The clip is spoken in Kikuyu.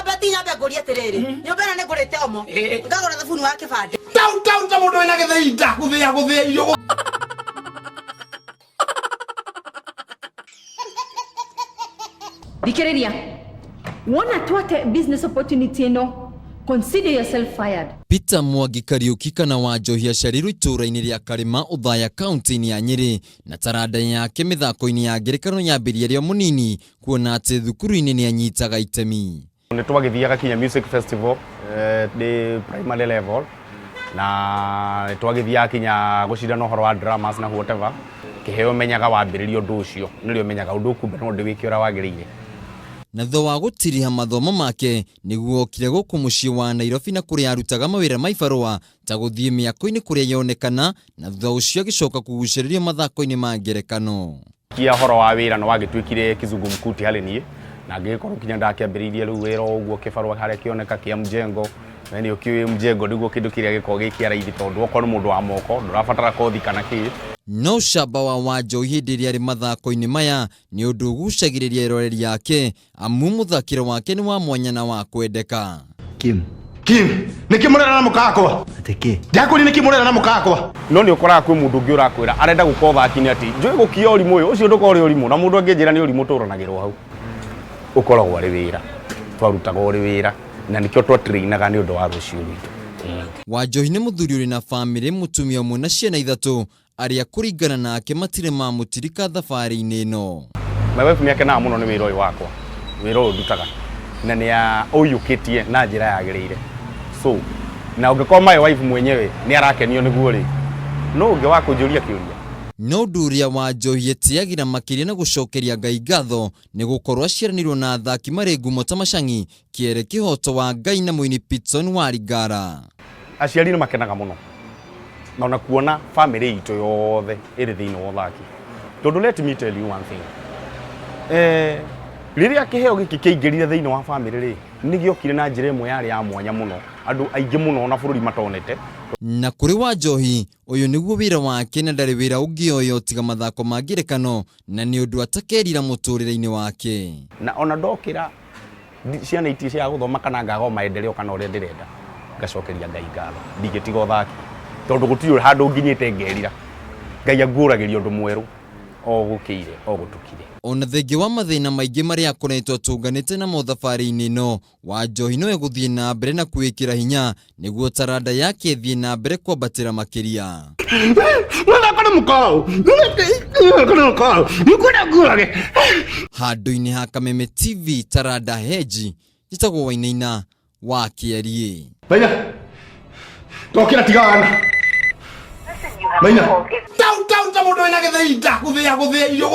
Nyambe ti nyambe ngũrie atĩrĩrĩ, nyũmba ĩno nĩ ngũrĩte omo, ngagũra thabuni wa kĩbandĩ. Tau tau ta mũndũ wĩna gĩthĩi nda gũthĩa gũthĩa irio. Thikĩrĩria, wona twate business opportunity ĩno, consider yourself fired. Peter Mwangi Kariuki kana Wanjohi aciarirwo itũũra-inĩ rĩa Karĩma, Othaya, kaunti-inĩ ya Nyĩrĩ, na taranda yake mĩthako-inĩ ya ngerekano yambĩrĩria arĩ o mũnini, kuona atĩ thukuru-inĩ nĩ anyitaga itemi. Nĩ twagĩthiaga kinya music festival ndĩ primary level, na nĩ twagĩthiaga kinya gũcindana ũhoro wa dramas na whatever. Kĩheo menyaga wambĩrĩria ũndũ ũcio nĩrĩo menyaga ũndũ kumbe no ndĩwĩke ũrĩa wagĩrĩire. Na thutha wa gũtiriha mathomo make nĩguo okire gũkũ mũciĩ wa Nairobi na kũrĩa arutaga mawĩra ma ibarũa ta gũthiĩ mĩako-inĩ kũrĩa yonekana, na thutha ũcio agĩcoka kũgucĩrĩrio mathako-inĩ ma ngerekano. Kia ũhoro wa wĩra nĩ wagĩtuĩkire kizungumkuti harĩ niĩ, na ngĩgĩkorwo kinya ndakĩambĩrĩirie rĩu wĩra o ũguo kĩbarũa harĩa kĩoneka kĩa mjengo. Na nĩ ũkĩũĩ mjengo nĩguo kĩndũ kĩrĩa gĩkoragwo gĩ kĩa raithi, tondũ okorwo nĩ mũndũ wa moko ndũrabatara kothi kana kĩ. No ũcamba wa Wanjohi hĩndĩ ĩrĩa arĩ mathako-inĩ maya nĩ ũndũ ũgucagĩrĩria eroreri ake, amu mũthakĩre wake nĩ wa mwanya na wa kwendeka. Kim. Kim, nĩkĩ mũrera na mũka wakwa? Atĩ kĩ? Ndakũria nĩkĩ mũrera na mũka wakwa? No nĩ ũkoraga kwĩ mũndũ ũngĩ ũrakwĩra arenda gũka ũthaki-inĩ atĩ njũĩ gũkia ũrimũ ũyũ, ũcio ndũkoragwo ũrĩ ũrimũ, na mũndũ angĩnjĩra nĩ ũrimũ tũranagĩrwo hau. Ũkoragwo arĩ wĩra, twarutaga ũrĩ wĩra, na nĩkĩo twatrainaga nĩ ũndũ wa rũciũ rwitũ. Wanjohi nĩ mũthuri ũrĩ na famĩlĩ, mũtumia ũmwe na ciana ithatũ, arĩa kũringana nake matirĩ mamũtirika thabarĩ-inĩ ĩno. My wife nĩ akenaga mũno nĩ wĩra ũyũ wakwa, wĩra ũyũ ndutaga, na nĩ ũiyũkĩtie na njĩra yagĩrĩire. So, na ũngĩkorwo my wife mwenyewe nĩ arakenio nĩguo rĩ, no ũngĩ wa kũnjũria kĩũria? No ũndũ ũrĩa Wanjohi etĩagĩra makĩria na gũcokeria Ngai ngatho nĩ gũkorwo aciaranĩirwo na athaki marĩ ngumo ta Macang'i, Kĩere Kĩhoto wa Ngai na mũini Pitson wa Ringara. Aciari nĩ makenaga mũno na ona kuona family itũ yothe ĩrĩ thĩinĩ wa ũthaki, tondũ let me tell you one thing, rĩrĩa kĩheo gĩkĩ kĩaingĩrire thĩinĩ wa family rĩ, nĩ gĩokire na njĩra ĩmwe yarĩ ya mwanya mũno, andũ aingĩ mũno ona bũrũri matonete. Na kũrĩ Wanjohi, ũyũ nĩguo wĩra wake na ndarĩ wĩra ũngĩ oĩ o tiga mathako ma ngerekano, na nĩ ũndũ atakerira mũtũrĩre-inĩ wake. Na ona ndokĩra ciana iti cia gũthoma kana ngaga maendeleo kana ũrĩa ndĩrenda, ngacokeria Ngai ngatho, ndingĩtiga ũthaki tondũ gũtirĩ handũ nginyĩte ngerira. Ngai anguũragĩria ũndũ mwerũ o gũkĩire o gũtukire. Ona thengia wa mathĩna maingĩ marĩa akoretwo atũnganĩte namo thabarĩ-inĩ ĩno, Wanjohi no egũthiĩ na mbere na kwĩĩkĩra hinya nĩguo taranda yake ĩthiĩ na mbere kwambatĩra makĩria. Handũ-inĩ ha Kameme TV Taranda Heji, njĩtagwo Wainaina wa Kĩariĩ. Maina, tokĩra tiga wana. Maina, tau tau ta mũndũ wĩna gĩthĩi nda gũthĩa gũthĩa irio.